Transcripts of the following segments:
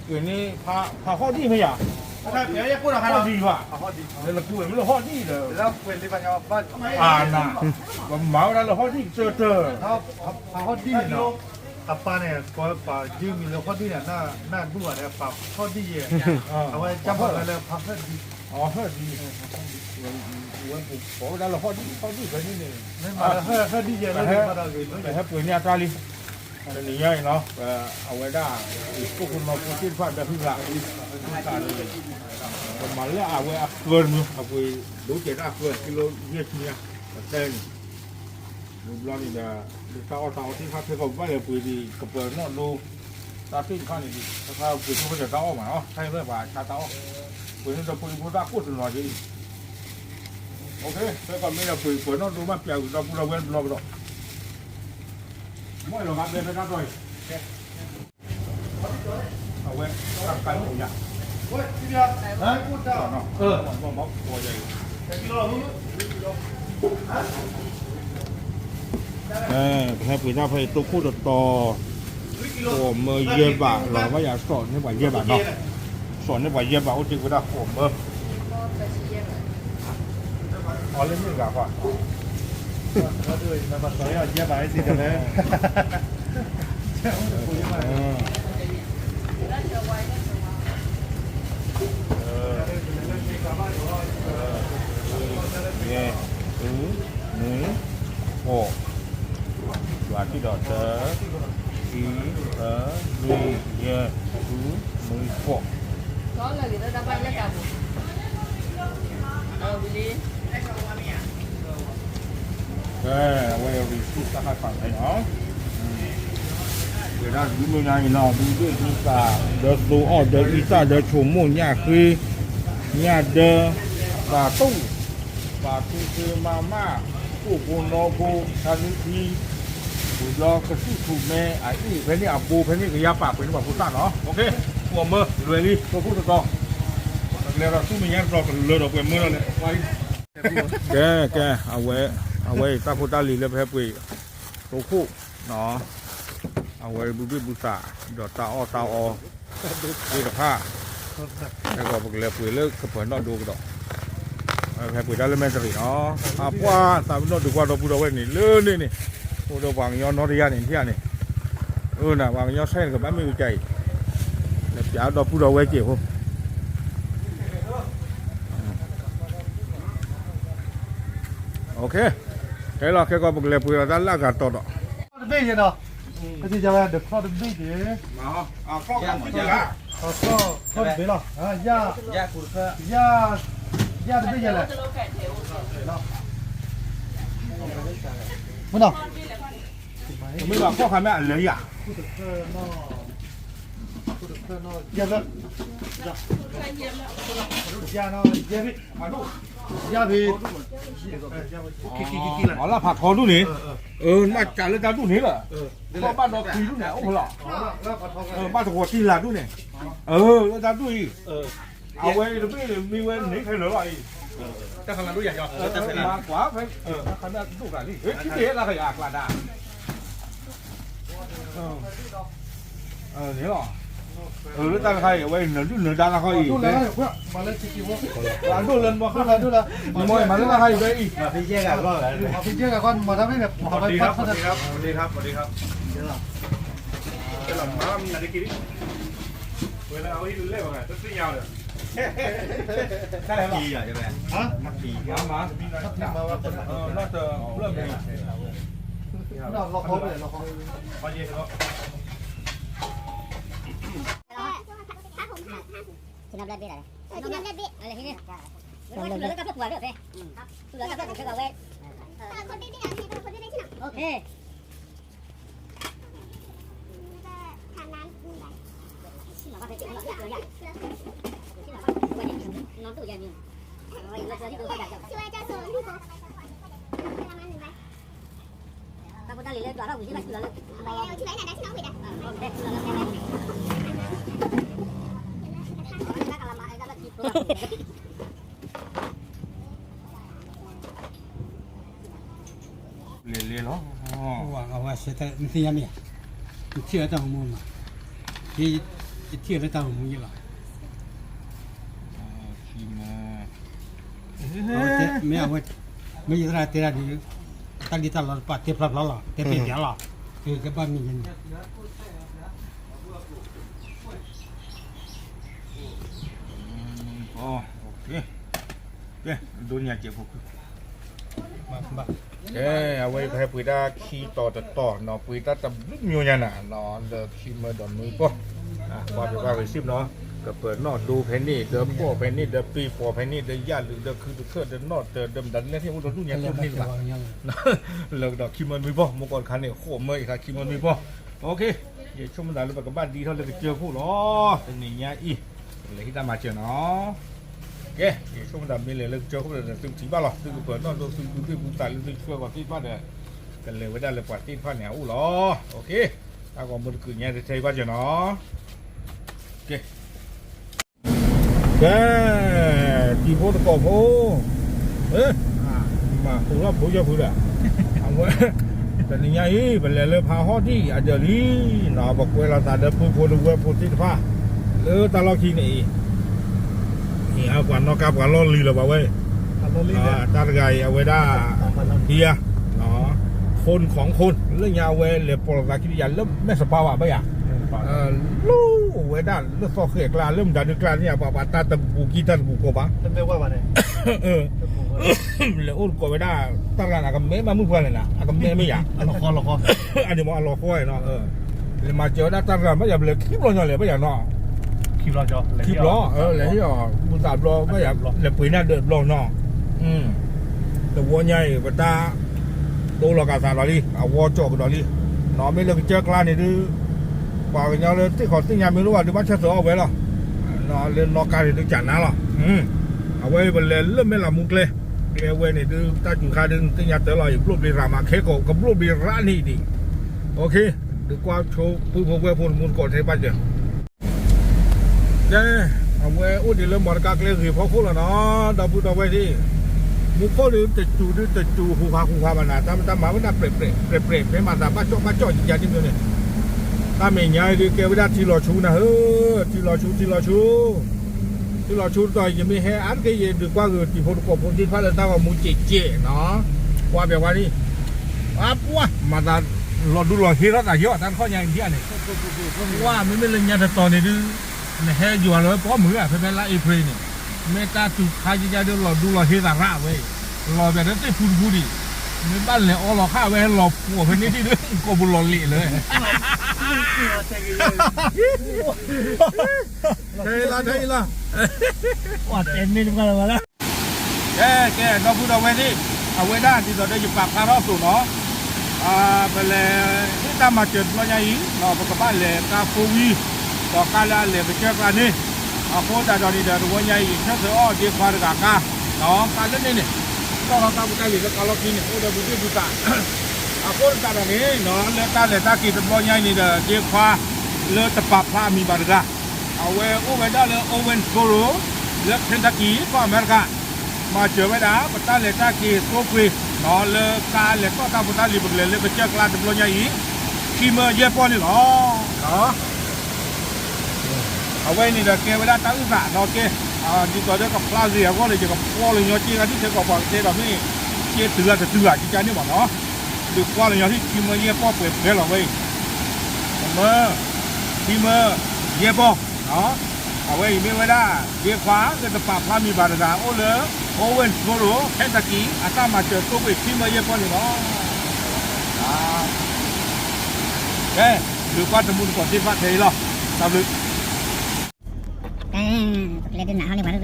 န့ၣ် ဖးဟီၣ်ဒံၣ်မ့ၢ်ယၤ, ဟီၣ်ဒံၣ်ဘၣ်, လၢနကူဝဲမ့ၢ်လၢဟီၣ်ဒံၣ်ဒီး, အနၤ, ပမၤဝဲဒၣ်လၢဟီၣ်ဒံၣ်ကတၢၢ်တၢၢ်, ဖးဟီၣ်ဒံၣ်န့ၣ်, အပၢ်န့ၣ် ကိးပာ်ယုၢ်မံၤလၢဟီၣ်ဒံၣ်န့ၣ်, နၢ်ဒူၣ်ဘၣ်ဒီး ပာ်ဟီၣ်ဒံၣ်ယဲ, အဝဲကၢ်ဖီၣ်လၢဖးဟီၣ်ဒံၣ်, အဟီၣ်ဒံၣ်, ဝဲကိးဝဲဒၣ်လၢဟီၣ်ဒံၣ် ဟီၣ်ဒံၣ်ဖဲန့ၣ်န့ၣ်, ဟဲပှ့ၤန့ၢ်အတၢ်လံ, တနံၤညါအံၤနီၤ, အဝဲဒၣ် ပှၤခိၣ်ဖိနီၢ်ခိၣ်သ့ၣ်တဖၣ်ဒီးဟုဂၤ, ပမၤလၢအဝဲအဃၢၤတမံၤ, အပှ့ၤဒိကဲးတၢ်ဃၢၤ ကံလိယဲၢ်ဆံညါ, ပတဲန့ၣ်, မုၢ်ဘျီန့ၣ်ဒီး တၢ်အီၣ်တၢ်အီသ့ၣ်တဖၣ် ဖဲကီၢ်ပဘၣ်လဲၤပှ့ၤဒံး ကပၢၤနီၣ်ဒိ တၢ်သ့ၣ်တဖၣ်န့ၣ်ဒံး တၢ်ခါပှ့ၤဆိဖဲဒီးတၢ်အီၣ်မးနီၤ, ခဲအံၤဖဲပှၤဆါတၢ်အီၣ်, ပှ့ၤန့ၢ်ဒီဖိလံၤဖိသၣ်ကိၣ်တနီၤက့ၤအံၤ, ဖဲကီၢ်မ့ၢ်ဒီးပှ့ၤပၢၤနီၣ်ဒိဘၣ်ပျးဝံၤဒီပုၢ်ဒီဝဲၢ်တဘျီကဒီး, မ့ၢ်လီၤဂာ်ဘဲဖဲတၢ်တီအံၤ အဝဲ တၢ်ခါန့ၣ်ယၤ, ပဟဲပှ့ၤတၢ်ဖဲအံၤ တိခိၣ်တတီၤ, ဃိးမၢယဲၢ်ဘးလီၤ, ဘၣ်ယၤစီၣ်န့ၢ်ပှၤယဲၢ်ဘးနီၤ, စီၣ်န့ၢ်ပှၤယဲၢ်ဘး အိၣ်တ့ၢ်ဝဲဒၣ်ဃိးမၢ အီၤလၢမ့ၢ်တဂၤဃီ, ယဲၢ်, ဃု, နွံ, ဃိး, ယွၤထံၣ်ဒီးတၢ, ခံ, သၢ, လွံၢ်, ယဲၢ်, ဃု, နွံ, ဃိး ကဲ, အဝဲ receipt တၢ်ခါဆၢ်ဖဲနီၤ, ဝဲဒၣ်ဒုးမုၢ်နၤအံၤနီၤ, ဒုးဒ့ၣ်ဒုးသး, ဒီးသိအီၣ်ဒီးအံသၣ်ဒီးဆိမိၣ်ညၣ်ဃ့, ညၣ်ဒၢ, သးတူၣ်, သးတူၣ်ဃ့မၤမၢ်, ခိၣ်ဖိနီၢ်ခိၣ်, တၢ်နုၢ်ထံ, ဝံၤဘျီကသူၣ်ထူၣ်မဲအအ့ၣ်ဖဲန့ၣ်အဘိဖဲန့ၣ်ကယါပာ်ပှ့ၤန့ၢ်ပှၤဖိသၣ်နီၤ, ဃိးမၢလွဲၤလံ တိခိၣ်တတီၤ, လဲၤဒီးသူၣ်မဲာ်ညါတတီၤကလၢဒီးပှဲၤမၢလီၤလဲၣ်, ကဲ, ကဲ, အဝဲ, အဝဲအံၤတၢ်ဖိတၢ်လံၤလၢပဟဲပှ့ၤ, တိခိၣ်, အဝဲဘုဘ့ၣ်ဘုသး, ဒီးတၢ်အီၣ်တၢ်အီ, သ့ၣ်တဖၣ်, အဲၣ်ဒိးပကလဲၤပှ့ၤလၢကပၢၤနီၣ်ဒိကဒီး, ဟဲပှ့ၤတၢ်လၢမဲၢ်တရံးနီၤ, အပှၢ်သးပ့ၤနီၣ်ဒုးကွၢ်ဒီပုၢ်ဒီဝဲၢ်န့ၣ် လၢန့ၣ်န့ၣ်, အိၣ်ဒီးပှၤကညီနီတယါန့ၣ် ထံၣ်ဧါန့ၣ်, အၢ နၤ ပှၤကညီဆဲန့ၣ် ကဘၣ်မ့ၢ်ဝံၤကါအံၤ, လဲၤပျးဒီပုၢ်ဒီဝဲၢ်က့ၤဖိ ကဲလီၤ ခဲကီး ပကလဲၤပှ့ၤလီၤတၢ်လၢအဂၤတီၤဒီး, တဘ့ၣ်ယဲဒီး, ပသ့ၣ်ညါဝဲဒီး ခီၣ်တဘ့ၣ်ယဲ, ခီၣ်တဘ့ၣ်လီၤ, ယၢ်တဘ့ၣ်ယဲလဲၣ်, မနီၤ, မ့ၢ်ဘၣ်ခီၣ်ခါမ့ၢ်အလဲၤယၤ, ယဲဘ့ၣ်, ယဲဘ့ၣ်, အလၢဖးထီဒူၣ်န့ၣ်, နဘၣ်ကးလၢတၢ်ဒူၣ်န့ၣ်လီၤ, ခီၣ်ဘၣ်ဒီးခွံဒူၣ်န့ၣ် အိၣ်ဖဲလီၤ, ဘၣ်တဂီၤတံၢ်လၢဒူၣ်န့ၣ်, လၢတၢ်ဒူၣ်အံၤ, အဝဲတဘ့ၣ်မ့ၢ်ဝဲန့ၣ်ခဲလၢာ်လီၤအံၤ, မၤကွၢ်ဖဲ, တၢ်ခါဒူၣ်ဂၤလံ, ထံၣ်တ့ၢ်လၢခယၤအကျါဒၣ် န့ၣ်လီၤ, လၢတၢ်တခါအံၤ အဝဲနဒုၣ်နဒါတခါအံၤ, မၤလၢတၢ်တခါအံၤဖဲအံၤ, မၤဖဲယဲၢ်ဂၤ, မၤဖဲယဲၢ်ဂၤ, မၤဖဲယဲၢ်ဂၤ, လဲၤလဲၤလီၤ, အဝဲသ့ၣ်ညါမ့ၢ်, နထံၣ်အတၢ်မူမး, ယ ယထံၣ်လၢတၢ်မူယဲလီၤ. မ့ၢ်အဝဲ, မ့ၢ်ယသရၣ်တဲဒၣ်ဒီး, တၢ်လံၣ်တၢ်လီတပာ်တဲဖျါဖျါလီၤ, တဲဖျါဖျါလီၤ, ကဘၣ်မံၤယဲန့ၣ်. ကဲ, ဒိးညါကဲးဖိ, ကဲ, အဝဲပဟဲပှ့ၤတၢ်ခံတီၤတတီၤနီၤ, ပှ့ၤတၢ်တဘျုးမံၤညါနၤ, ဒီးခံမၢဒီးနွံပီၢ်, ကွၢ်ပှဲၤကွၢ်ဂ့ၤစံးနီၤ, ကပၢၤနီၣ်ဒိဖဲန့ၣ်, ဒီးပီၣ်ဖဲန့ၣ်, ဒီးပ့ၤပီၢ်ဖဲန့ၣ်, ဒီးယၣ်လုာ်, ဒီးခုတခၢၣ်, ဒီးနီၣ်တၢၤ, ဒီးမတၤဒ်လဲၣ်သ့ၣ်အိၣ်ဒီးဒူၣ်ညါကျိန့ၣ်လီၤ. လၢကဒီးခံမၢနွံပီၢ်, မိၢ်ကီၢ်တခါန့ၣ် ဃိးမၢအံၤခါခံမၢနွံပီၢ်. ယဆိကမိၣ်သးလၢပကဘၣ်ဒ်ထီၣ်လၢကစၢၢ်ခိၣ်လီၤ, တနံၤညါအံၤ, ပလဲၤဟံးတၢ်မၤစၢၤနီၤ. ကဲ, ယဆိကမိၣ်သးမ့ၢ်လဲၤလၢကစၢၢ်ခိၣ်ဒီး သုကထံၣ်ဘၣ်လီၤ, သုကပၢၤနီၣ်ဒိ သုကဒူသ့ၣ်ပူသးလၢသုဆှၢဂီၤသ့ၣ်တဖၣ်ဒီး, ကလဲၤဝဲဒၣ်လၢပှၤသ့ၣ်တဖၣ်န့ၣ်အအိၣ်လီၤ. တၢ်ဂီၤမူတကုးညါတထဲဘၣ်စၢၤနီၤ. ကဲ ကဲ, တံၤဖိသကိးဖိ, မၤဟူလီၤဖိယီၢ်ဖုဒီး, အဝဲ, တနံၤညါအံၤ ပလဲၤလၢဖးဟီၣ်ဒံၣ်အဒၢးလံ, ပကွဲးလီၤသးဒီးပုၢ်ဖိဒီးဝဲၢ်ဖိသ့ၣ်တဖၣ်, လၢတၢ်လီၢ်ခံန့ၣ်အံၤ, အံၤပှၤနီၣ်ကါပှၤလီၢ်လံၤလၢၤဘၣ်ဝဲ, တၢ်တဂၤအံၤ အဝဲဒၣ်, ဒံယါ, ဖိနခီၣ်ခိၣ်, လၢညါအဝဲလဲၤပိာ်လီၤသးခံဒံယါလၢမဲာ်စပါဘၣ်ဘၣ်ယၤ လၢအိၣ်ဝဲဒၣ်လၢသီဃဲၣ်ကျါ လၢမတၤဒုကျါန့ၣ် အပှၤပှၤတၢ်တဘူးကံတၢ်တဘူးကိးဘၣ်, လဲၤအိၣ်တကိးဝဲဒၣ် တၢ်ရၣ်န့ၣ် အကမဲမးမုၣ်ပှၢ်န့ၣ်လီၤ, အကမဲမ့ၢ်ယၤ, အန့ၣ်မ့ၢ်အလီၤဃီနီၤ, လဲၤမၤစၢၤဝဲဒၣ်တၢ်ရၣ်ဘၣ်ယၤ ပလဲၤခံဘျီညီလဲၣ်ဘၣ်ယၤနီၤ, ခံဘျီ, လဲၤဟ့ၣ်အီၤ ပူၤသးဘျီဘၣ်ယၤ လဲၤပှ့ၤန့ၢ်ဒၢးတဘျီနီၤ, တဝီညါအံၤ ပတၢ် ဒိလီၤကးသးဒီးလံ အဝီကၠီၣ်ကဒီးလံ, နီၢ်မ့ၢ်လၢကစၢၢ်ကျါန့ၣ်ဒုး, ပှၤကညီလၢသ့ၣ်ခီသ့ၣ်ညါမ့ၢ်လိၣ်ဘၣ်ဒုးဘၣ်ဆၢထၢၣ်အီၣ်ဝဲလီၤ, လၢနီၢ်ကါန့ၣ်ဒုးကနၤလီၤ, အဝဲပလဲၤလၢမဲၢ်လးမူကျဲ, ကျဲဝဲန့ၣ်ဒုး တၢ်စူၤခါဒုး နသ့ၣ်ညါတၢ်လီၤ ယဘျိၣ်ဘျ့ရၤမး ခဲကိး ကဘျိၣ်ဘျ့ရၤန့ၣ်ဒံး, ဒုးကွၢ်ဆိပုၢ်ဖိဝဲၢ်ဖိတမူတကိးထဲဘၣ်စၢၤ ကဲ, အဝဲအိၣ်ဒံးလၢမီတကါကျဲဂ့ၤဖီခိၣ်လီၤနီၤ, ဒီပုၢ်ဒီဝဲၢ်သ့ၣ်, မူခိၣ်ဒုးတစူၤဒုးတစူၤ ဟူးဟးဟူးဟးဘၣ်နၤ, တၢ်မ့ၢ်တၢ်မၤဝဲဒၣ်ပြဲးပြဲးပြဲးပြဲး ဖဲမၤသးဘၣ်ကၠီၣ်ဘၣ်ကၠီၣ်ကကန့ၣ်မ့ၢ်န့ၣ်, တၢ်မဲာ်ညါအံၤဒုးကဲဝဲဒၣ်ထံလီၤဆူနၤ, ဟၢ, ထံလီၤဆူ ထံလီၤဆူ, ထံလီၤဆူတတီၤ ယမ့ၢ်ဟဲအါတက့ၢ် ယဒုးကွၢ်ဂ့ၤတံၤဖိသကိးဖိသ့ၣ်တဖၣ်လၢတၢ်ဂီၤမူကဲးကဲးနီၤ, ကွၢ်ပှဲၤဝဲန့ၣ် အပှၢ် မၤသးလီၤဒူလီၤဟ့ထီၣ်သးယီၤ တၢ်တခီညါအံၤဒ်န့ၣ်, ပှၢ် မ့မ့ၢ်လၢညါတတီၤန့ၣ်ဒုး, နဟဲယွၤလီၤဝဲပိာ်မုၣ်ဧါ ဖဲဖဲလါအ့ဖြ့ၣ်န့ၣ်, မ့ၢ်တၢ်တုၤခါယကဒုးလီၤဒူလီၤဟ့သးရၣ်ဝဲ, လီၤပျးဒီးသ့ၣ်ဖူတဖူဒံး, မ့ၢ်ဘၣ်လဲၤအီလီၤခၣ်ဝဲဟဲလီၤပှီၢ်ဖဲန့ၣ်ဒံးဒီး ကိးပူၤလီၤလံာ်လၢ ထဲအံၤလီၤ ထဲအံၤလီၤ ကဲ ကဲ ဒီပုၢ်ဒီဝဲၢ်သ့ၣ်, အဝဲဒၣ်ဒ်သိးဒီးယပာ်ဖျါထီၣ်အသိးနီၤ, ပလဲၤဟ့ၣ်တၢ်မၤစၢၤတဘျီညါအံၤ, ပကဘၣ်လဲၤကါ four wheel, ဒီးကါလၢအလဲၤကစၢၢ်ကျါန့ၣ်, အဃိသတးဒီးန့ၣ်ဒီး တဝီညါအံၤ ယဆၢထၢၣ်အီၣ်ဒ့ခွါတဂၤကါ, ကါလၢန့ၣ်န့ၣ်, တီၢ်ထီၣ်တၢ်ဖိတၢ်လံၤလၢကါလီၢ်ခံန့ၣ် အိၣ်ဒီးပူၤသ့ၣ်ပူၤသး, အဃိသတးဒီးန့ၣ် လၢတၢ်လဲၤတၢ်က့ၤတဘျီညါအံၤန့ၣ်ဒီး ဒ့ခွါလၢတပာ်ဖျါအမံၤဘၣ်တဂၤ အဝဲအိၣ်ဝဲဒၣ်လၢ Owensboro လၢ Kentucky ကီၢ်အမဲရကၤ, မၤစၢၤဝဲဒၣ် ပတၢ်လဲၤတၢ်က့ၤသိကွ့ၤ, လၢကါလဲၤတီၢ်တၢ်ဖိတၢ်လံၤ ပကလဲၤလၢကစၢၢ်ကျါတဘျီညါအံၤ, ခံမၢယဲၢ်ပီၢ်န့ၣ်လီၤ. အဝဲအံၤန့ၣ်ဒီးကဲဝဲဒၣ်တၢ်အုၣ်သးနီၢ်ကဲ, ဒ်သိးဒီးကဖျါဂ့ၤအဂီၢ်န့ၣ် ယကကွၢ်လၢညီက့ဂၤဒ်ထဲကီးပှၤကတဲဒီးမ့ၢ်, ကဲတုၤဂၤတတုၤဂၤကကန့ၣ်မ့ၢ်နီၤ, ဒုးကွၢ်လၢညီထံၣ်ခံမၢယဲၢ်ပီၢ်ပှဲၤပှဲၤလီၤဝဲအံၤ, မၢ, ခံမၢယဲၢ်ပီၢ်, အဝဲအံၤမ့ၢ်ဝဲဒၣ် ဒ့ခွါလၢတပာ်ဖျါမံၤဘၣ်တဂၤ အိၣ်လၢ Owensboro Kentucky အတၢ်မၤစၢၤသိကွ့ၤခံမၢယဲၢ်ပီၢ်န့ၣ်လီၤ. ကဲ, ဒုးကွၢ်တမူတကိးသ့ၣ်တဖၣ်ထဲအံၤလီၤ. တၢ်ဘျုး ကဲ, ပကျဲဒုးနးဟီန့ၣ်ပှၤလၢလၢ,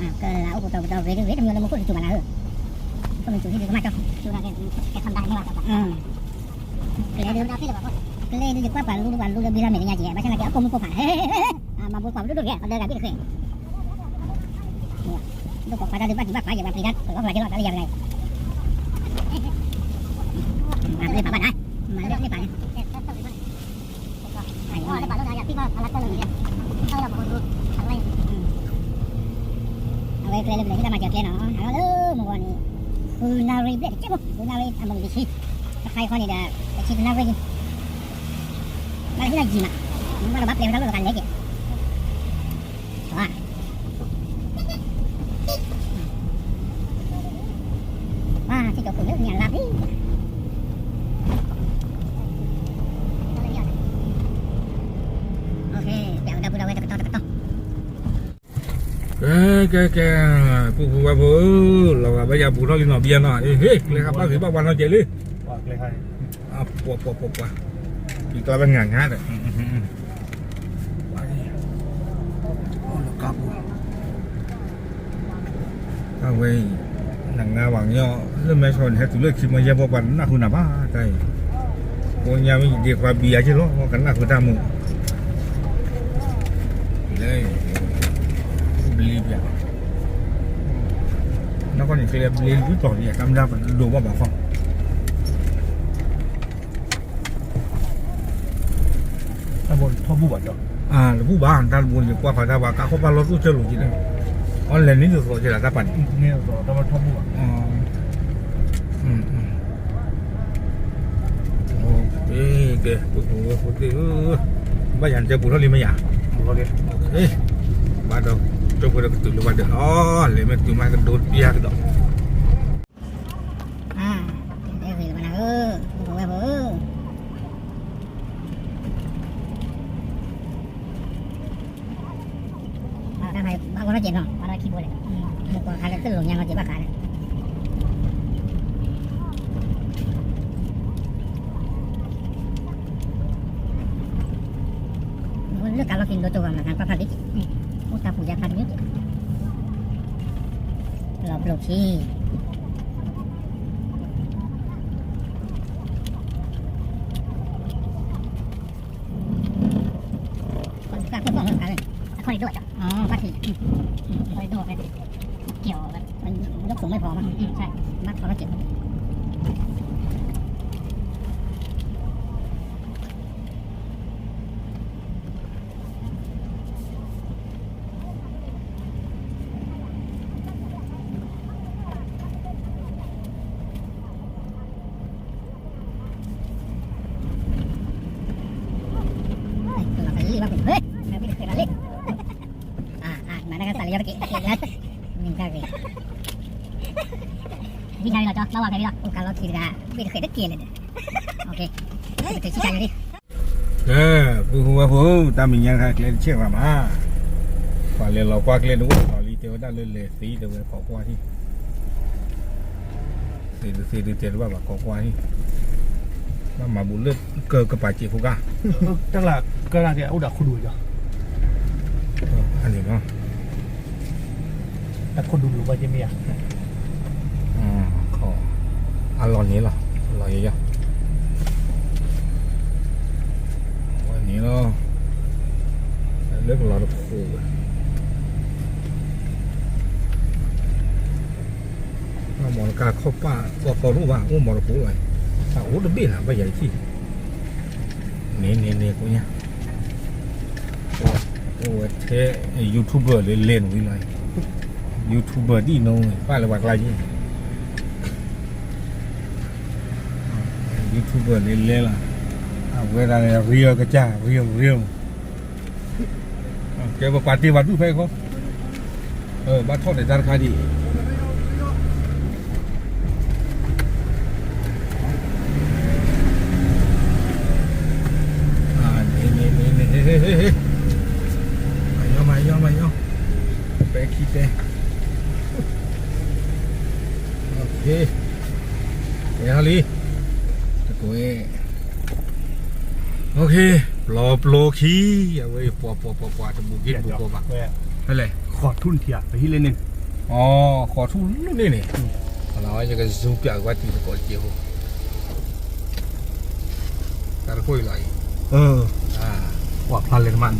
ကလၤအိၣ်ပူၤတီၤပူၤတီၤဂ့ၤဒုးဂ့ၤတမံၤလၢမူခိၣ်တစူၤဘၣ်နၤဧၢ, ခိၣ်မံၤစူၤဟံၣ်ဒုးကမၣ်ကၠီ, ကဲ, ကျဲဒုး, ကျဲဒုးယကွၢ်ပှၤလူပှၤလူလၢဘံလီၤမဲာ်ညါကဲ, ဘၣ်ဆၣ်နာ်က့အကိၣ်မုၣ်ကိၣ်ဖး, မၤဘိခွါဒိၣ်ဒိၣ်တဂ့ၤ, အဒၢဂၤဘ့ၣ်တဃ့, ဒိၣ်ကိးခွါတၢ်ဒုးဘၣ်ဒံးဘၣ်ခွါယဲ ပှၤပျံၤတၢ်ကလီဖျါက့ၤလီၤ တၢ်လၢယၤတဂၤအံၤ, မၤဘိလၢပာ်ဘၣ်နၤ, မၤလၢပာ်န့ၣ် အဝဲကျဲလၢပလဲၤဟ့ၣ်တၢ်မၤစၢၤကျဲနီၤ, ဟးလီၤလၢမုၢ်ဂီၤန့ၣ်, ဃုနၣ်ရံၣ်ဘျဲၣ်တကဲဖိ, ဃုနၣ်ရံၣ်အမုၢ်နံၤတဆံ, တခါအံၤဃီန့ၣ်ဒီး, တဆံတနၣ်ရံၣ်, ဘၣ်လၢဟ့ၣ်လီၤယံၤမး, ဘၣ်ပျဲဝဲတၢ်လီၢ်လီၤကလဲက့ၤ, ဝါ, ဝါ, ထံကီၢ်ပူၤလၢညါလါပှဲၤ, ပျဲဝဲတၢ်ပူၤဒီးဝဲတကတီၢ်တကတီၢ်. ကဲ ကဲ ကဲ, ပုၢ်ဖိဝဲၢ်ဖိဧၢ, လီၤဂာ်ဘၣ်ယၤပူၤထီၣ်လံနီၤ ဘံယါနီၤ, ဟ့ၣ် ကျဲခါဘၣ်ဂ့ၤဘၣ်ဝါနီတစဲးလံ, ပှၤ ပှၤ ပှၤ ပှၤ, ကံကျါဘၣ်ငါငါဒီး, လီၤကါပူၤ, အဝဲအံၤ, နငါဝဲညီ, လၢမဲဆီန့ၣ် ဟဲတုၤလၢခံမီယဲၢ်ဘီပှၤနၢ်ဟူနၤဘၣ်တၢ်အံၤ, ကိးညါမ့ၢ်ယဒ့ခွါဘံယါက့ၤလီၤ ကနၢ်ဟူတၢ်မူ လၢ ဘျ့ဘၣ်, နီၢ်ကီၢ်န့ၣ် ကျဲဘျ့လွံၢ်တီၤဒံး တၢ်မ့ၢ်ဒၣ်ပဒိးဘၣ်ဘၣ်ခီ, တၢ်ဘိထီၣ်ဘူၣ်ဘၣ်ကၠီ, တဘူၣ်ဘၣ် တၢ်တဘိန့ၣ် ကွၢ်ဖးတၢ်ပှၤကါခီပၢ်လီၤတူၢ်ဆၢလိာ်က့ၤန့ၣ်, အီလဲၤန့ၣ်တသီက့ၤလၢတၢ်ပာ်န့ၣ်, တၢ်ဘိထီၣ်ဘူၣ်ဘၣ် ကဲ ပဝဲဖိသ့ၣ်ဧၢ, ဘၣ်ယၤနတဲပူၤထီၣ်လံမ့ၢ်ယၤ, ဘၣ်ဒီးကၠိဖိဒီးကတုၤလၢၤဘၣ်ဒီးလီၤ, လဲၤမ့ၢ်တုၤမးကဒိတပျၢ်ကဒီး, တဲဂ့ၤလၢၤဘၣ်နၤဧၢ, ပဝဲဖိဧၢ ဘၣ်ဂီၢ်ထီၣ်က့ၤနီၤ ဘၣ်ဒီးခံဘိလဲၣ်, မ့ၢ်ကီးခါလၢတလိာ်ညါနီၤက့ၤဘၣ်ခါန့ၣ်, လၢကါလီၢ်ခံဒိကၠိဂီၤမး နကွၢ်ဖးဒိၣ်က့ၤ, အိၣ်တၢ်ပူၤယါဖးဒိၣ်က့ၤ, လီၤပျိခံ အခိၣ်ဒိၣ်အီၤ, အခိၣ်ဒိၣ်အီၤ, အခိၣ်ဒိၣ်အီၤ, ကဲအီၤ, ဒိၣ်ခိၣ်မ့ၢ်ဖီမး, ဘၣ်ဖီထီၣ်က့ၤ, မၤတၢ်ကစၢ်လၢယီၤတက့ၢ်, မ့ၢ်တၢ်ဂ့ၤ, ဘၣ်ဝဲဖဲလီၤ, အိၣ်ကါလီၢ်ခံတဂၤ, ဘ့ၣ်တဃဲးတက့ၢ်လၢၤဒီး, ကဲ, ပုၢ်ဖိဝဲၢ်ဖိ, တၢ်မဲာ်ညါတခါကျဲတဆဲးဘၣ်မး, ပှၤလဲၤလီၤကွၢ်ကျဲတအိၣ်လီၤလံ တဲဝဲဒၣ်လၢလဲၤသ့ တဲဝဲကိးကွၢ်ဟံၣ် သ့ဒုးသ့ဒုးတဲတဘၣ်ဘၣ် ကိးကွၢ်ဟံၣ်, ဘၣ်မၤဘူးလၢကကပာ်စဲးဖိကါ, တၢ်လၢကၢၢ်နာ်က့အိၣ်ဒီးခိၣ်ဒူၣ်ဝဲကၠီ, အန့ၣ်နီၤ, တၢ်ခိၣ်ဒူၣ်လိာ်ဘၣ်က့မ့ၢ်ဧါ, အလီၢ်န့ၣ်လီၤ, လီၤယယီၤ, ဝဲန့ၣ်လီၤ, လၢကလီၤတခိၣ်ဝဲ မီၢ်တကါခီၣ်ပၢ်သီသီတအိၣ်ဘၣ် အိၣ်မီၢ်တကိးလီၤ, အအိၣ်တဘ့ၣ်လၢဘၣ်ယၤတထံၣ်, န့ၣ်န့ၣ်န့ၣ်ကိးညါ, အိၣ်ဝဲထဲ YouTuber လၢလဲၤနုာ်လီၤ, YouTuber ဒ်နိပၢ်လၢပှၤကျါယံၤ, YouTuber လၢလဲၤလီၤ, အဝဲဒၣ်န့ၣ် reel ကစၢ် reel reel ကဲပပာ်တ့ၢ်ဘၣ်ဒူၣ်ဖဲအံၤဃီ, ဘၣ်ထီၣ်ဒီးတၢ်တခါဒံး, မၤယီမၤယီမၤယီ, ပဲခံတဲ, တဲဟီလံ, တကွဲ ပျီပျီခံ, အဝဲပှၤပှၤပှၤပှၤတဘူးက့တဘူးကီဘၣ်, ဖဲလဲၣ်, ဃီၤထူၣ်န့ၣ်, ဃီၤထူၣ်လၢန့ၣ်န့ၣ်, ယက zoom ပၠးကဘၣ်တုၤသကိးတက့ၢ်ဖိ, တၢ်တခိၣ်အံၤလီၤအံၤ, ကွၢ်ဖျါလဲၤတမံၤ,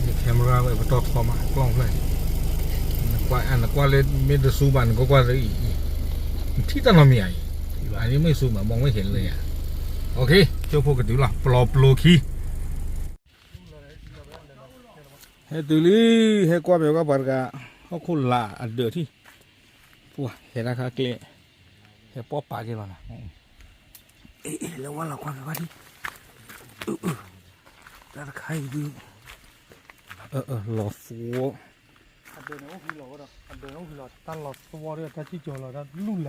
ယ camera ဝဲပတီၢ်ထီမး ကျီၢ်ဖျၢၣ်, နကွၢ်လၢမ့ၢ်တ zoom ဘၣ် နကကွၢ်လၢအံၤ, နထံၣ်တၢ်နီတမံၤအံၤ, အန့ၣ်မ့ၢ် zoom ဘၣ် မီၢ်မ့ၢ်ဟဲလၢယၤ, ကၠိဖိကတုၤလီၤ ပျီပျီခံ ဟဲတုၤလံ, ဟဲကွၢ်မဲာ်ကွၢ်ပှၤတဂၤ, ဟီၣ်ခိၣ်လာ်အဒၢးထံၣ်, ပှၤဟဲတၢ်ခါကျဲ, ဟဲပီၢ်ပာ်က့ၤလီၤနၤ, လဲၤဝဲလီၤကွၢ်မဲာ်ကွၢ်ထံၣ်, တ တၢ်တခါအံၤဒုး လီၤသွီ အဒၢးန့ၣ်အိၣ်ဟံးလီၤဝဲဒီး အဒၢးန့ၣ်အိၣ်ဟံးလီၤ တၢ်လီၤသွီဒီးတၢ်စံၣ်ကၠီၤလီၤတၢ်လူၢ်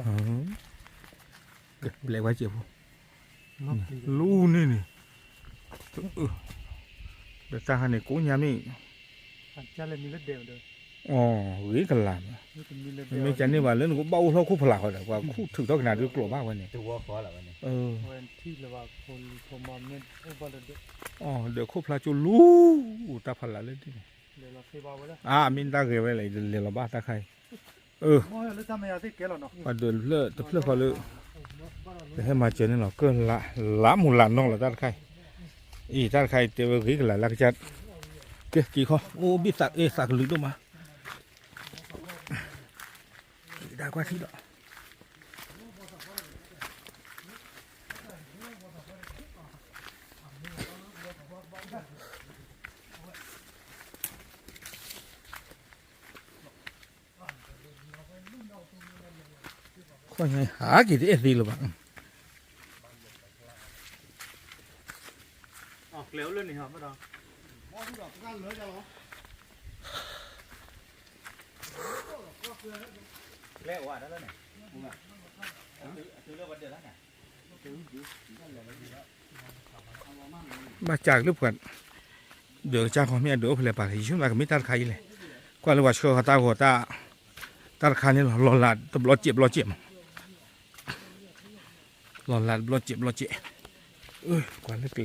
လဲၣ် ဘျဲးဝဲစဲးဖိ လူၢ်န့ၣ်န့ၣ် ဒီးတၢ်ဟါန့ၣ်ကိးညါမ့ၢ် အီၤဂ့ၤကလာ် မ့မ့ၢ်ကန့ၢ်ဘၣ်လၢနကဘၣ်အိၣ်လၢဟီၣ်ခိၣ်ဖျါဃီဒီး ပှၤခူၣ်ထုးထီၣ်ကနၤဒုးကျိးဘၣ်ဝဲန့ၣ် အီၤဒီးခိၣ်ဖျါကၠိလူၢ် တၢ်ဖးလၢ်လၢဒ်န့ၣ် အါ မ့ၢ်တၢ်ဂဲၤဝဲလဲၣ် လဲၤလီၤဘၣ်တၢ်ခါအံၤ အၢ ပှၤဒၢးလၢတဖျၢၣ်ဃီလၢ ပဟဲမၤစၢၤန့ၣ်လီၤ ကၢၢ်လး လးမူလးနီၢ်လီၤတၢ်တခါအံၤ အံၤတၢ်တခါအံၤတဲဝဲဂ့ၤကလာ်လၢကစၢ် ကဲက့ၤခီ အိၣ်ဘ့ၣ်သးအ့ၣ်သးကလုာ်ဒိၣ်မး ဒၣ်ကွၢ်ထံဒီး ခီညါဟးက့ၤတအဲၣ်သ့လၢၤဘၣ် ဘၣ်စးကလၢ ပှၤဒၢးကစၢ်ခီမ့ၢ်အဒၢးအိၣ်ဖဲလဲၣ်ပာ်လဲၣ် ယဆိကမိၣ်ကမ့ၢ်တၢ်တခါအံၤလဲၣ် ကွၢ်လၢပှၤဆှၢဃီတၢ်ဂီၤတၢ် တၢ်တခါန့ၣ်လီၤ လီၤလးတဘျီစဲးဘျီစဲးမး လီၤလးတဘျီစဲးဘျီစဲး ကွၢ်လၢကျဲ အ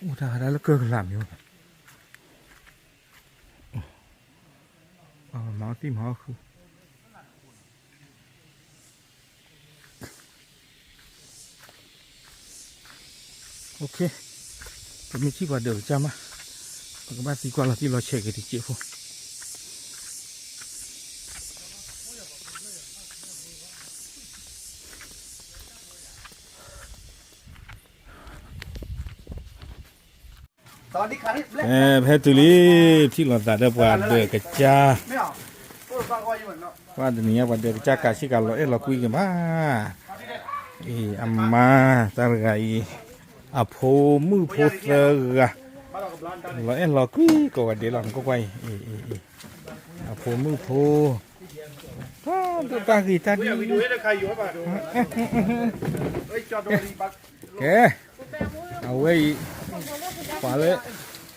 ိၣ်တၢ်ဟးတၢ်လၢကၢၢ်ကလာ်မ့ၢ် မၤအီၣ်သံၣ်မၤအီၣ်ဃု ပမ့ၢ်ထံၣ်ပှၤဒၢးကစၢ်မး ပကဘၣ်သံကွၢ်လီၤတံၢ်လီၤဆဲးက့ၤတစဲးဖိ ဖဲတုၤလံ ထံၣ်လိာ်သးဒီးပှၤဒၢးကစၢ် ပှၤတနံၤညါပှၤဒၢးကစၢ်ကးဆံးကးလီၤအဲၣ်လီၤကွံက့ၤမး အံၤ အမါ တၢ်တဂၤအံၤ အဖိမုၣ်ဖိသၢဂၤ လီၤအဲၣ်လီၤကွံကိးဂၤဒဲးလီၤ နကွၢ်ကွၢ်အံၤ အဖိမုၣ်ဖိ တၢ်ဒိၣ်တၢ်ဂ့ၤတၢ်ဒ် ကဲ အဝဲအံၤ ပှၤလၢ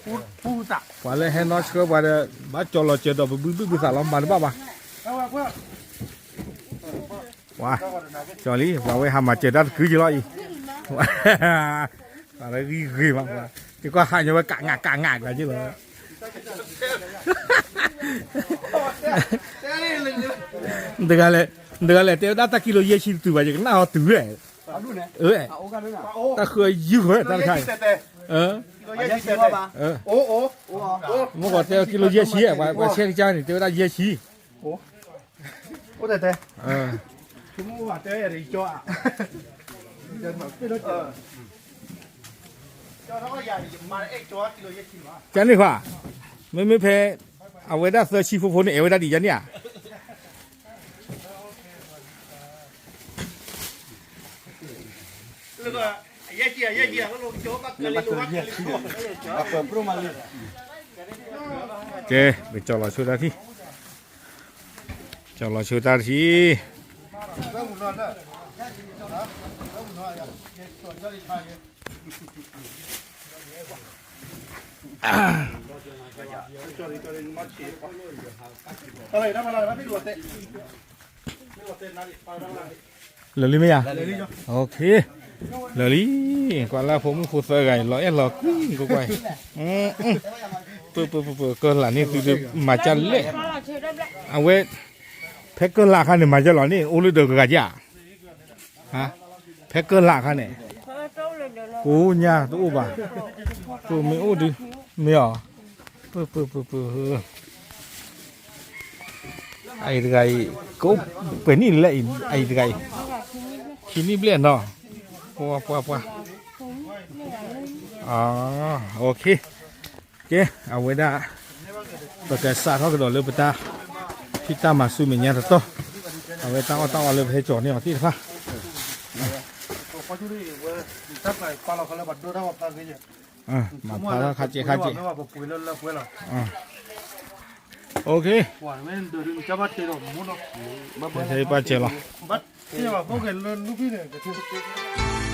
ပှၤလၢဟဲနီၣ်ဆှၢပှၤဒီး ဘၣ်ကၠီလီၤစၢၤဒီးပဘုဘုဘုသးလီၤ မၤတဘၣ်ဘၣ် ပှၤ ကၠီလံ ပှၤဝဲဟးမၤစၢၤတၢ်တကုက့ၤလီၤအံၤ ပှၤလၢဂံၢ်ဂ့ၤမး ပှၤ ယကွၢ်ဟးညီဝဲကးငးကးငးကးက့ၤလီၤ တဂၤလဲၣ် တဂၤလဲၣ် တဲဝဲဒၣ်တၢ်ကံလိယဲၢ်ဆံတတုၤဘၣ် ယကနၣ်ဟီတုၤဝဲ တၢ်ဃုအယုၢ်ဃီတၢ်တခါအံၤ မ့ၢ်ကီးတဲကံလိယဲၢ်ဆံ ပှၤဆဲးကစၢ်န့ၣ် တဲဝဲဒၣ်ယဲၢ်ဆံ ကန့ၣ်ခွါ မ့မ့ၢ်ဖဲ အဝဲဒၣ်သၢဆံဖိဖိန့ၣ် အဲၣ်ဝဲဒၣ်ဒ်ယၤန့ၣ်ဧါ ကဲ ပကၠီလီၤဆိတၢ်ထံ ကၠီလီၤဆိတၢ်ထံ လၢာ်လံမ့ၢ်ဧါ လၢာ်လံ ကွၢ်လၢဖိမုၣ်ဖိသၢဂၤအံၤ လီၤအဲၣ်လီၤကွံကိးကွၢ်အံၤ ပပပပကၢၢ်လၢ်န့ၣ်သုဒုးမၤကၢ်လဲၣ် အဝဲ ဖဲကၢၢ်လၢ်အခါန့ၣ် မၤကၢ်လီၤန့ၣ် အိၣ်လၢဒၢးကဂၤဧါ ဖဲကၢၢ်လၢ်အခါန့ၣ် ကိးညါတအိၣ်ဘၣ် ပမ့ၢ်အိၣ်ဒုး မ့ၢ်အီၤ ပပပပ အအံၤတဂၤအံၤ ကအိၣ်ပှဲၤနံၣ်လဲၣ်အံၤ အအံၤတဂၤအံၤ ခံနံၣ်ဘျဲၣ်နီၤ ပှၤပှၤပှၤ ကဲ အဝဲဒၣ် ပကစးထီၣ်ကဒီးလၢပတၢ်ဖံးတၢ်မၤဆူမဲာ်ညါတတီၢ် အဝဲတၢ်အီၣ်တၢ်အီလၢပဟဲကၠီၤန့ၢ်အီၤသ့ၣ်တဖၣ် တၢ်ပာ်လီၤခီလၢပှၤဒိတၢ်ဝဲဖးဂ့ၤယဲၢ်, မၤဖးလီၤခါစဲးခါစဲး, ပပှ့ၤလၢလၢပှဲၤလီၤ, အိၣ်ခ့, ပၢ်စဲးလီၤ, ဘၣ်ကဲဘၣ်ဖီကဲလၢလူဖံန့ၣ်,